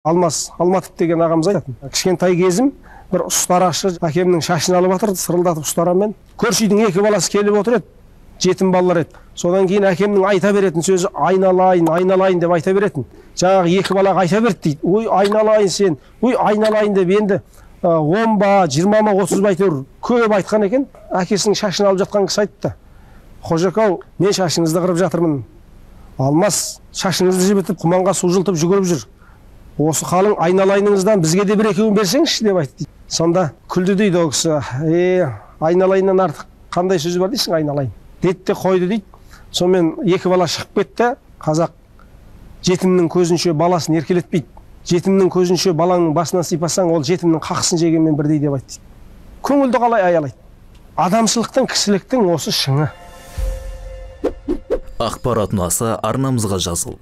Алмас Алматов деген ағамыз айтатын. Кішкентай кезім бір ұстарашы әкемнің шашын алып жатыр, сырылдатып ұстарамен. Көрші үйдің екі баласы келіп отыр еді, жетім балалар еді. Содан кейін әкемнің айта беретін сөзі айналайын, айналайын деп айта беретін. Жаңағы екі балаға айта берді дейді. Ой, айналайын сен, ой, айналайын деп енді 10 ба, 20 ма, 30 ба әйтеуір көп айтқан екен. Әкесінің шашын алып жатқан кісі айтты. Қожака-ау, мен шашыңызды қырып жатырмын. Алмас, шашыңызды жібітіп, құманға су жылтып жүгіріп жүр. Осы қалың айналайыныңыздан бізге де бір екеуін берсеңізші деп айтты дейді. Сонда күлді дейді ол кісі. Айналайыннан артық қандай сөз бар дейсің, айналайын. Деді де қойды дейді. Сонымен екі бала шығып кетті. Қазақ жетімнің көзінше баласын еркелетпейді. Жетімнің көзінше балаңның басынан сипасаң, ол жетімнің қақысын жегенмен бірдей деп айтты дейді. Көңілді қалай аялайды? Адамшылықтың, кісіліктің осы шыңы. Ақпарат ұнаса арнамызға жазыл.